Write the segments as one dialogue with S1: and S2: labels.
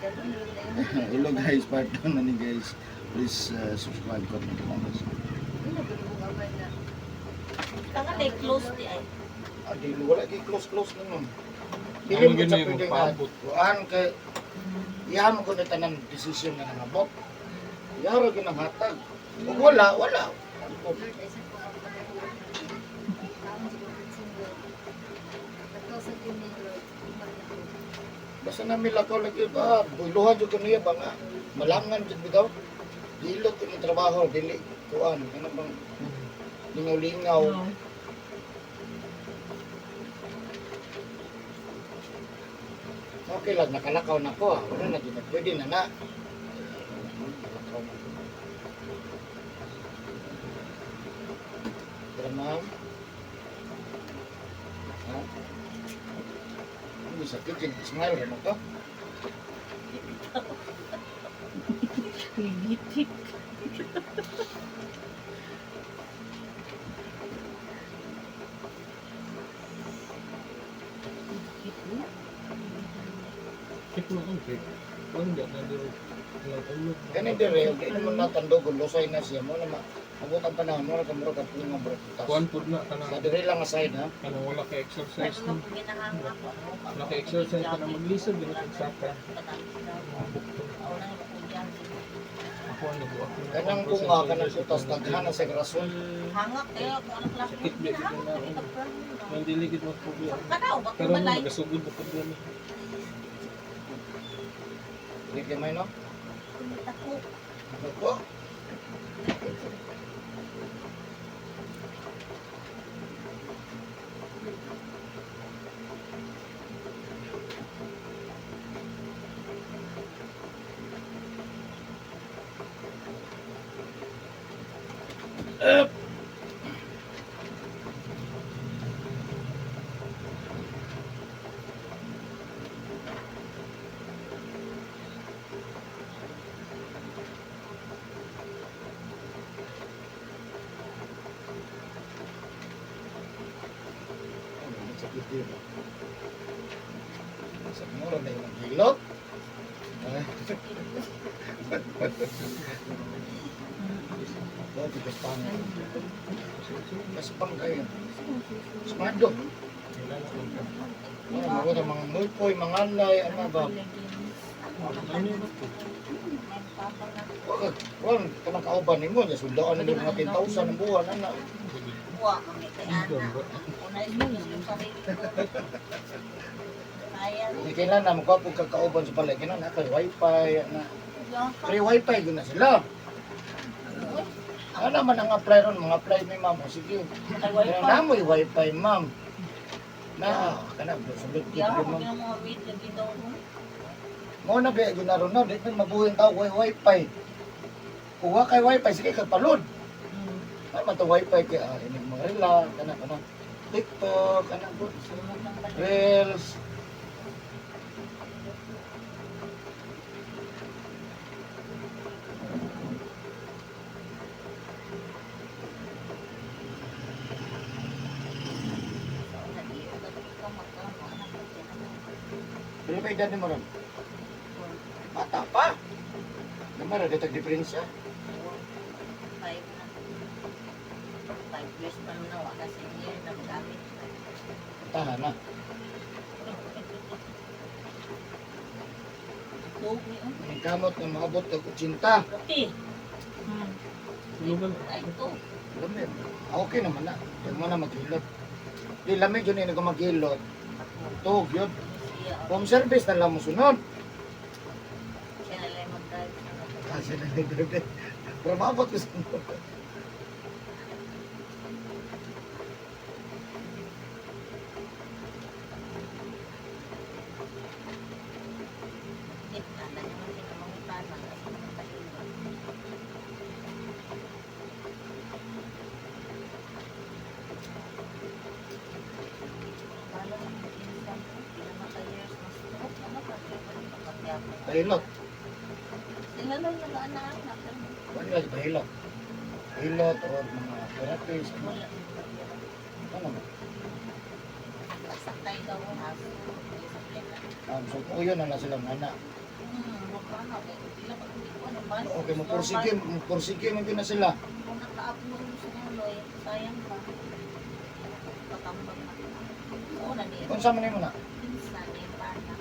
S1: Hello guys, part 2 na ni guys. Please subscribe ko na lang guys.
S2: Tanga na close di ay.
S1: Ah, di wala kay close close na nun. Dili
S3: Ang
S1: mo sa
S3: ganun
S1: pwede nga
S3: magpaabot.
S1: kuan kay iyahan mo ko na tanan decision na nangabot. Iyaro gyud ang hatag. Kung wala, wala. Basta na milakaw lagi ba, buluhan jud ko niya ba nga. Malangan jud bitaw. Dilot ko ng trabaho, dili kuan, ano bang lingaw-lingaw. Okay lang, nakalakaw na ko. Ah. Wala na, di na pwede na na. Nakalakaw na ko. Tara, ma'am. Ha? Ano sakit yung smile rin to?
S2: Ligitik.
S3: Kit mo ang cake. Wala na dito.
S1: Kani dire, okay naman natandog, lusay na siya mo na abot ang panahon mo ka mura ka nga mura putas.
S3: Kuan pud na
S1: Sa
S3: kanang
S1: dire lang nga side ha.
S3: kanang wala ka exercise
S2: Pero
S3: no.
S2: ginahanga ko.
S3: Wala ka exercise kanang maglisod gud ang saka. Ako ang nag ako.
S1: Kanang bunga kanang putas daghan na sa rason.
S2: Hangak kayo kung anong klase.
S3: Sakit ba gid na ako. Nang dili gid mo problema.
S2: Kanaw ba
S3: Pero
S2: balay?
S3: nagasugod na problema.
S1: Di kay may no.
S2: Ako.
S1: Ako. Up. Ano, sakit yun. Sa mura na yung hilot. Ay. Oh, tigas pang. Kaspang kayo. Smado. Ano, mga mga mulpoy, mga anay, ano ba?
S3: Ano ba to?
S1: Wag, wag, kanang kauban nimo, niya sundaan na mga 10,000 ang buwan, ana.
S2: Buwa kami kay Ana. Una is yung sarili ko. Kaya.
S1: Di kailan na magkuha kag kauban sa palay, kailan na kay wifi, ana. Free wifi yun na sila. Ano man ang apply ron, mga apply ni ma'am. O sige.
S2: Kay
S1: Kaya
S2: wifi.
S1: na mo yung wifi, ma'am. Na, kana sulod gid
S2: Ya,
S1: ko ma'am.
S2: yung mga wait lagi daw.
S1: Mo na ba gyud na ron na, di man mabuhi ang tao way wifi. Kuha kay wifi sige kag palod. Ay man to wifi kay ah, inig mga rela, kana kana. TikTok, kana po. Reels. Pila ba edad nimo ron? Bata pa. Namara di tag diferensya.
S2: 5 na. 5 years pa na wala sa year na magamit.
S1: Tahan na.
S2: Tug ni oh.
S1: Ang kamot nga maabot kag 80.
S2: Okay.
S3: Tulugan.
S2: Ay to.
S1: Lami. Okay naman na. Di mo na maghilot. Di lami yun eh, maghilot. Tug yun.
S2: Siya.
S1: Home service na lang mo sunod.
S2: Siya na lang mag-drive.
S1: Kasi na lang drive. Pero maabot ko sunod.
S2: Hindi, ana naman sila mangutana kasi naman tayo. Kala ng pinsan ko, pila na ka years na stroke, ano pa, pagkakyapo.
S1: Pahilot.
S2: Sila lang nag-anak-anak.
S1: Wala lang pahilot. Hilot or mga therapist. Ano,
S2: Wala.
S1: ano ba?
S2: Saktay daw ang aso.
S1: So, yun na lang silang anak.
S2: Paano? Kay pila pa kung ko ano balik.
S1: Okay, mo porsige, mo porsige man gyud na sila.
S2: Kung nakaap mo sa nuloy, sayang pa. Patambang na. Oo na niya.
S1: Unsa man nimo na?
S2: Pinsan niya bana.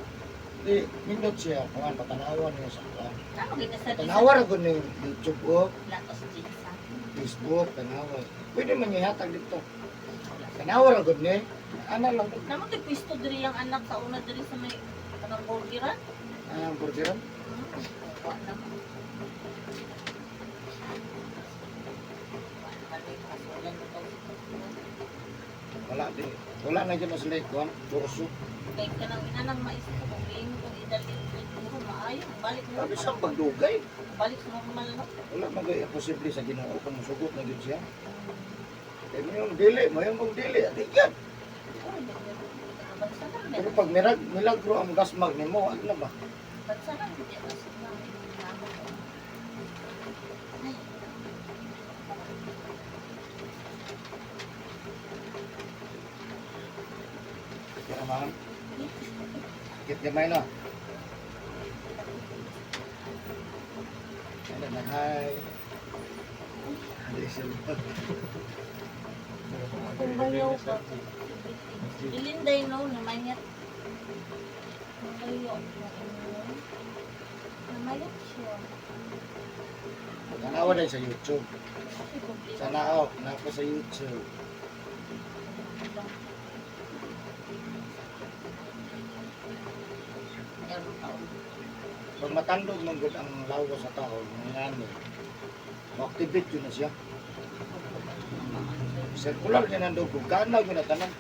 S1: Di nindot siya kung ano patanawan niya sa kuan.
S2: Tama gina sa
S1: Tanawa ra gud ni YouTube o
S2: Latos jinsa.
S1: Facebook, tanawa. Pwede man niya hatag dito. Tanawa ra gud ni. Ana lang gud.
S2: Namo kay pisto diri ang anak sa una diri sa may kanang burgeran.
S1: Ah, burgeran.
S2: Wa na mo. Wa na man may kasulan mo tong
S1: Wala di. Wala na gyud na sila kuan, kurso.
S2: Kay kanang inanang mais ko kung giingon kong idalhin ko maayo balik mo.
S1: Sabi sa pagdugay.
S2: Balik sa normal no.
S1: Wala man gyud posible sa Ginoo kung musugot na gyud siya. Kay mo yung dili, mo yung mong dili, adi gyud.
S2: Oh, bansa lang
S1: Pero pag mirag, milagro ang gasmag nimo, ano na ba?
S2: Bansa lang hindi ako sa Ay.
S1: Kaya ma'am. Kit gamay na. Ano na, hi. Hindi sila.
S2: Kung bayaw ka. Ilinday no, namayat. Bayaw. Namayat siya.
S1: Tanawa din sa YouTube.
S2: Kasi problema.
S1: Sana ako, nako sa YouTube.
S2: Meron taon.
S1: Pag matandog man gud ang lawas sa tao, mga ngani, ma-activate yun na siya. Circular yun ang dugo, gana yun na tanan.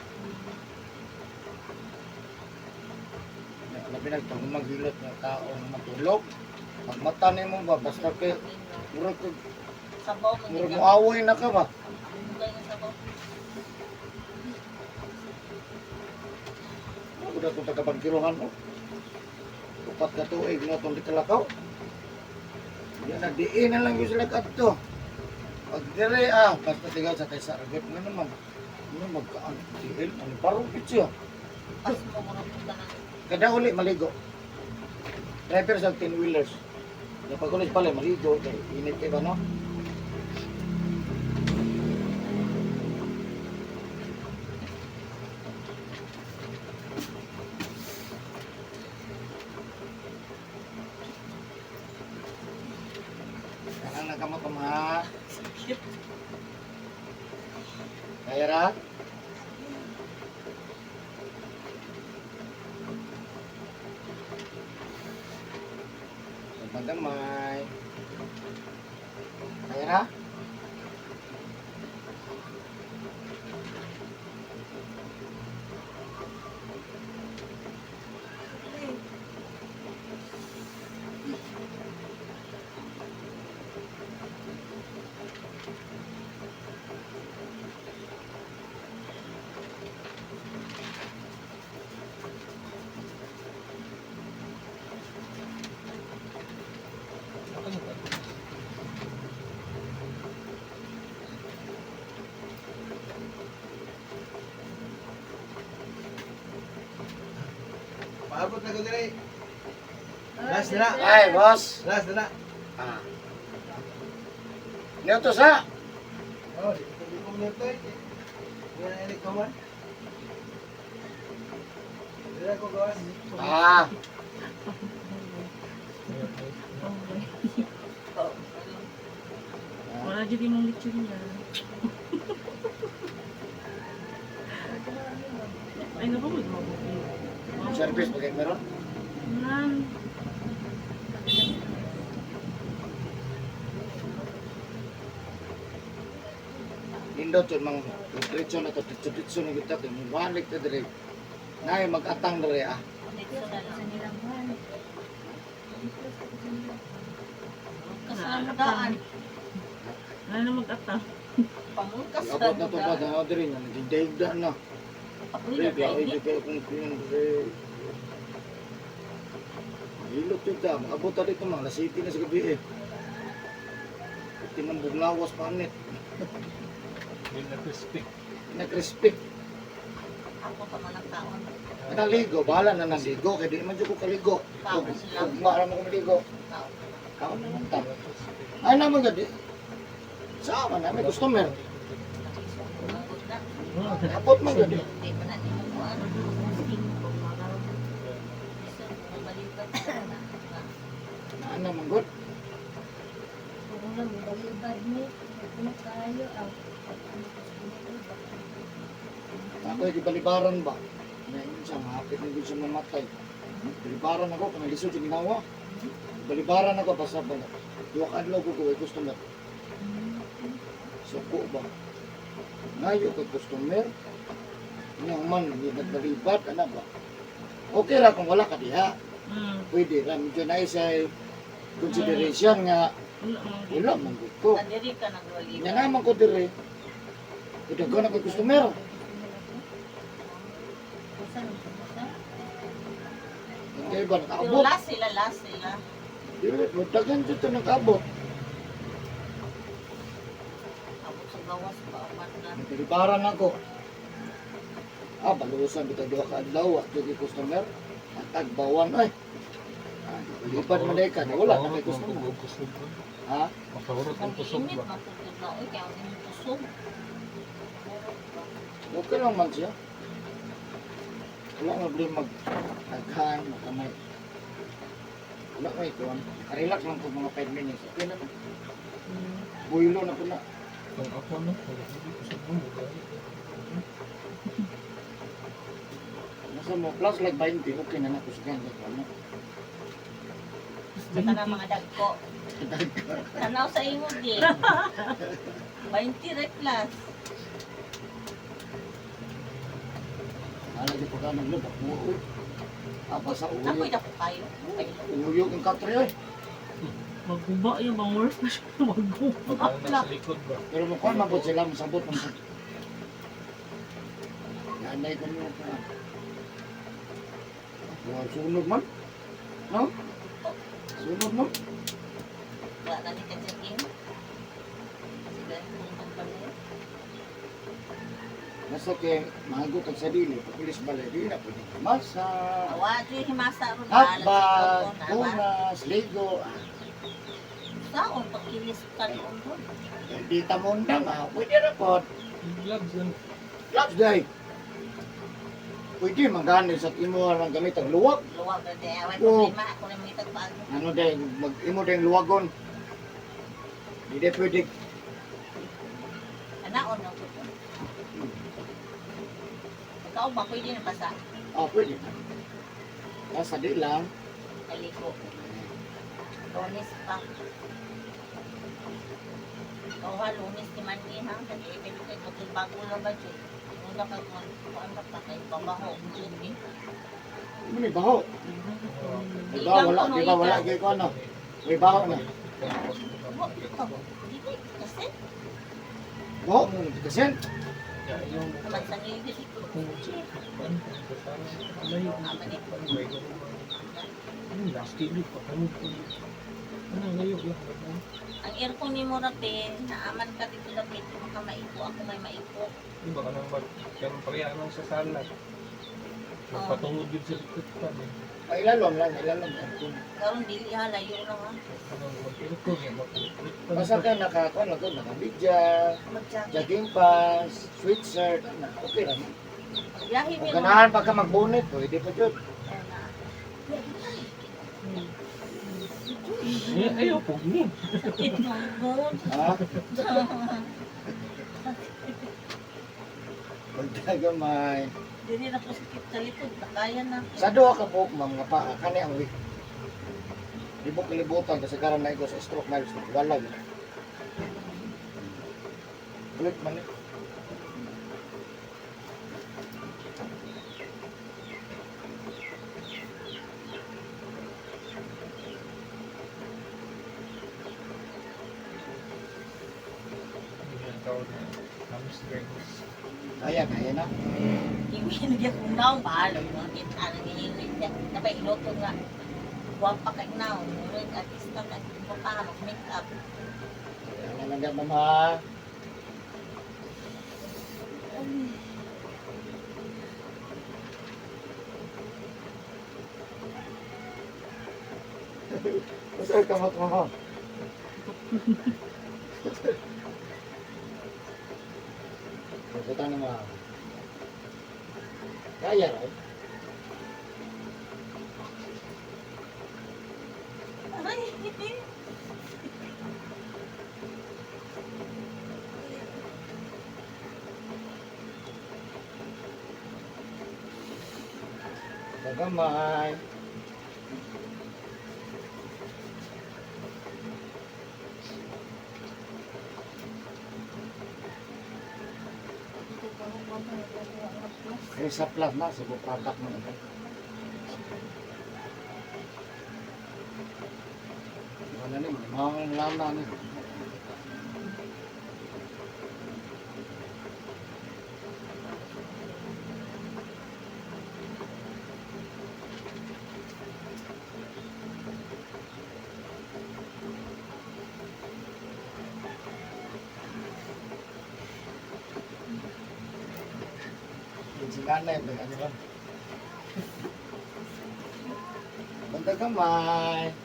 S1: Labi na, pag maghilot ng tao na matulog, pag mata nimo ba, basta kay, murag,
S2: Sabaw man
S1: murag
S2: gid
S1: mo away na ka ba?
S2: Ang mugay nga sabaw.
S1: Ako na itong taga-bangkiruhan mo. Upat ka tuig na itong dikalakaw. Yan na, diin na lang yung sila kadto. Pag dire ah, basta tigaw sa kaysa ragot nga naman. Ano magkaan, diin, ano parang pitsi ah.
S2: Pas mo murag ko tanan.
S1: Kada uli, maligo. Driver sa 10 wheelers. Kapag ulit pala, maligo. Kay init kayo ba, no? Kanang nagkamot ang mga
S2: Sakit.
S1: Kaya ra? Magamay. Kaya ra?
S3: Ako na ba?
S4: Paabot na ko diri. Last na.
S1: Ay, boss.
S4: Last na.
S1: Ah. Niyo sa?
S4: Oh, di ko di ko nito eh. Di na ini ko man. Dira ko gawas.
S1: Ah.
S5: Wala dyan yung lechon niya. Ay, naku, magmabuti.
S1: Service bagay meron?
S5: Nan.
S1: Nindot yun mga diretso na to, diretso na kita kay mubalik ta dire. Nay mag-atang dire ah.
S2: Dito na lang. Kasama daan.
S5: Wala na mag-atang.
S2: Pamulkas sa
S1: Abot na to ba na dire nga nagdaigda na.
S2: Uy,
S1: Dire
S2: nagdaigda.
S1: kay kay kung kuyan dire. Hilot yun ta, maabot ta dito mga alas 7 na sa gabi eh. Tinambog lawas pa anit.
S3: Hindi na crispy.
S1: Nag-respect.
S2: Ako pa man ang taon.
S1: Naligo, bahala na naligo. Kaya di man dyan ko kaligo.
S2: Kaon lang.
S1: Ugma ra mo ko maligo.
S2: Kaon.
S1: Kaon na lang ta. Ay naman gadi. Sama na may customer.
S2: Manggod na.
S1: Kapot man gadi.
S2: Di pa na nimo kuan. Lisod, mabalibad na.
S1: Ana man gud.
S6: Kung nga, mabalibad ni. Kung kayo, ah.
S1: Ako ay gibalibaran ba? Ngayon siya, mahapit na gud siya mamatay. Balibaran ako, kung lisod yung ginawa. Balibaran ako, basta ba? Duha ka adlaw ko kay customer. Suko ba? Ngayo kay customer. Nga man, hindi nagbalibad, ana ba? Okay ra kung wala ka diha. Pwede ra, medyo na isa consideration nga
S5: Wala man.
S1: wala man gud ko.
S2: Kadiri ka nagbalibad.
S1: Nga naman ko dire. Idagan ako customer.
S2: Usa, usa.
S1: Hindi ba
S2: Pero
S1: nakaabot?
S2: last sila, last sila.
S1: Dili, madagan dito nakaabot.
S2: Abot sa gawas pa, umat na.
S1: Nagkalibaran ako. Ah, balusan bitaw duha ka adlaw, at yung customer. At tagbawan ay. Ah, lipad man dahil ka, wala na kay customer. Ha?
S3: Makahurot ang kusog
S2: Mag-init,
S3: ba?
S2: matutod na. Uy, kaya ang inyong kusog.
S1: Okay lang man siya. Wala nga problema mag taghan, makamay. Wala ko ito. Relax lang ko mga 5 minutes. Okay na. Buylo na po na.
S3: Kung ako no, wala hindi kusog mo. Gani.
S1: Nasa mo, plus like 20, okay na na kusgan. Ano?
S2: Sa tanang mga dagko. Tanaw sa imo, di. 20 re plus.
S1: Wala di ko ka naglubak mo. Uy. Ah, basta
S2: Nakoy
S1: uyo.
S2: dako kayo. Kayo.
S1: Uyo ang katre eh.
S5: Magguba yung bang worst na siya. Magguba.
S3: Pagkano na sa likod ba?
S1: Pero mukha mabot sila, masabot man sa... Nanay ko nyo pa. Wow, sunog man. No? Sunog no?
S2: Wala na ni ka-checking. Sige, kung pa niya.
S1: Basta kay mahagot ang sarili, pulis balay, di na pwede masa.
S2: Awa, di himasa ron.
S1: Hot
S2: Bahala sa
S1: bath,
S2: ikaw, na ba?
S1: punas, ligo. Ah,
S2: Saon, pagkilis ka noon doon.
S1: Di tamundang ah, pwede na po.
S3: Gloves yan.
S1: Gloves day. Pwede manggani sa imo ang gamit ang luwag.
S2: Luwag na di. Away
S1: Oo.
S2: problema. Ako na mga tagpag.
S1: Ano day, mag imo day luwagon. Di day pwede.
S2: Anaon na ko. Ikaw ba pwede na basa?
S1: Ah, pwede na. Basta di lang.
S2: Kaliko. Lunes pa. Ikaw ha, Lunes ni Mandy ha. Kasi ibig kay kutul bago lang ba siya? Una ka kung kuan ka pa kay babaho. Duty.
S1: Ano may baho? Di ba wala, di ba wala kay ko ano? May baho na.
S2: Wa ka. Dili kasi
S1: Baho mo kasi.
S3: Yung
S2: naman sa nilibis. Ang aircon ni mo rapi, naaman ka dito dapit, maka maiko ako may maiko.
S3: Di ba kanang mag kanang pareha sa sala. Magpatungod yun sa likod pa. eh.
S1: Pailalom lang, ilalom.
S2: Karon dili ha layo na ha.
S3: Kanang mag-aircon yan, mag-electric pa.
S1: Basta ka nakakuan lang ko, nakabidya,
S2: Mag-jacket.
S1: jogging pants, sweatshirt, ano, okay lang.
S2: Biyahe
S1: Kung
S2: mi
S1: ganahan pa ka magbunit, pwede pa jud.
S3: Eh, ayaw po ni.
S2: Sakit mo.
S1: Ha? Pagdagamay.
S2: Dili na ko sakit sa likod, nakaya na.
S1: Sa duha ka buok ma'am nga paa kani ang week. Libok kalibutan kasi karon na sa stroke milestone. Wala yun. Ulit man eh.
S3: Yung tawag na hamstrings.
S1: Kaya, kaya na.
S2: Iwi na akong naong, bahala mo. Kita na gihirit niya. Napay iloto nga. Guwapa kay naong. Ngunit artista ka. Pa mag-make up.
S1: Kaya na lang yan, ma'am ha. Usa ka kamot mo. Pupunta na mga. Kaya ra.
S2: Aray.
S1: Gamay. Kaya sa plus na, sa product mo na. Wala ni, mga lana ni. Yung si nanay, may ano ba? Banda gamay.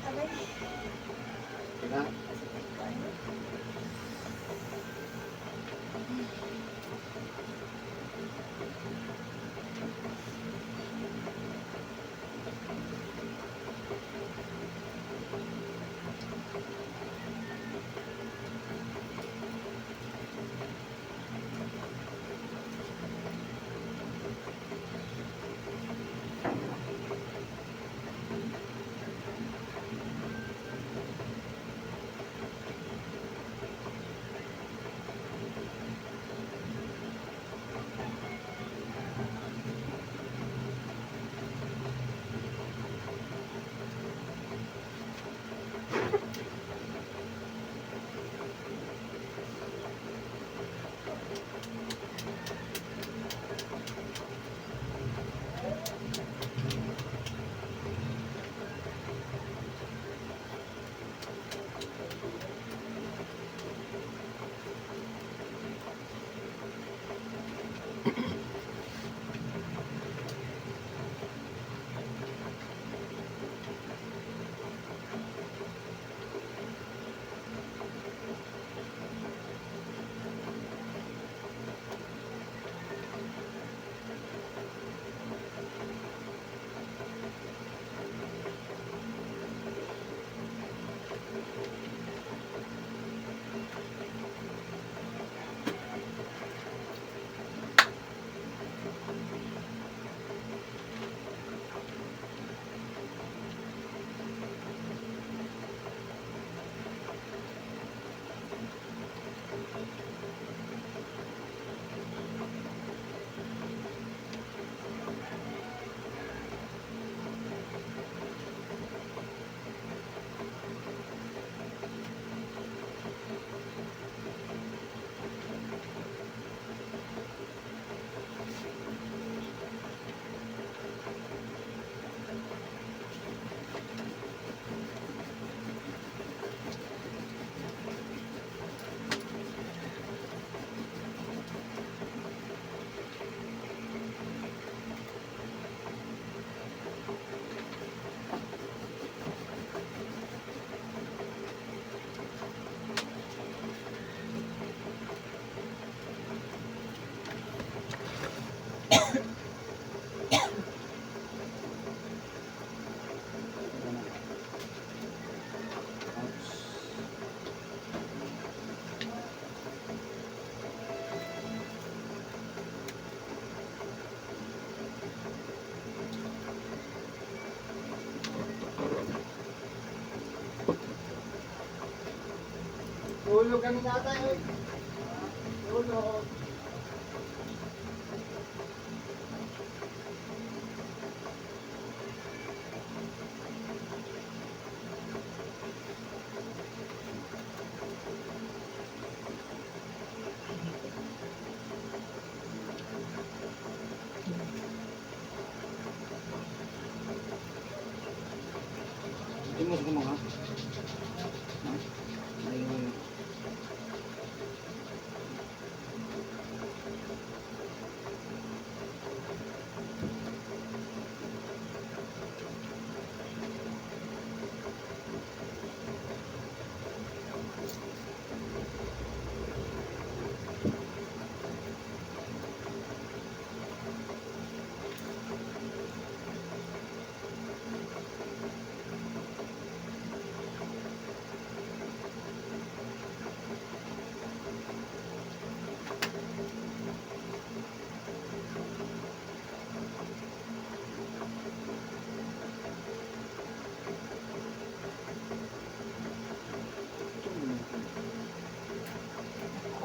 S2: Aray.
S1: Diba?
S2: Sakit kayo.
S4: Tulog kami natay. Oy. Tulog.
S1: Hindi mo sa mga. Ha? Ay,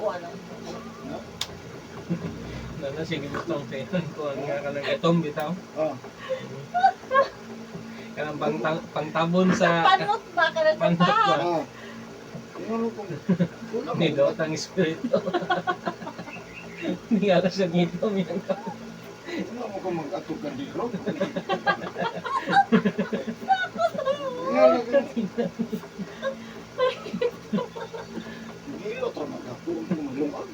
S2: Kuha lang.
S1: Ha?
S3: Nana sige gustong tayo ko ang nga kanang itom bitaw.
S1: Oh.
S3: Kanang pangtabon sa
S2: Panot ba ka na sa
S3: Panot
S2: pa?
S3: ba?
S1: Ah. Ano kung kulang
S3: ni Dotang espiritu. Hindi ala siya ngitom yan ka.
S1: Ano mo kung mag-atog ka dito? Nga lang. Hindi to mag-atog maglungag.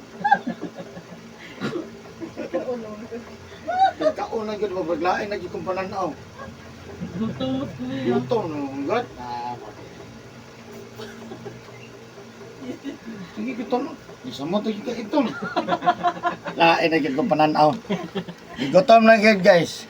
S1: Pagkaon na gyud mabaglain na gyud kong pananaw.
S5: Gutom ko ya.
S1: Gutom na God. Sige gutom. Isa mo to ka itom. Lain na gyud kong pananaw. Gutom na gyud, guys.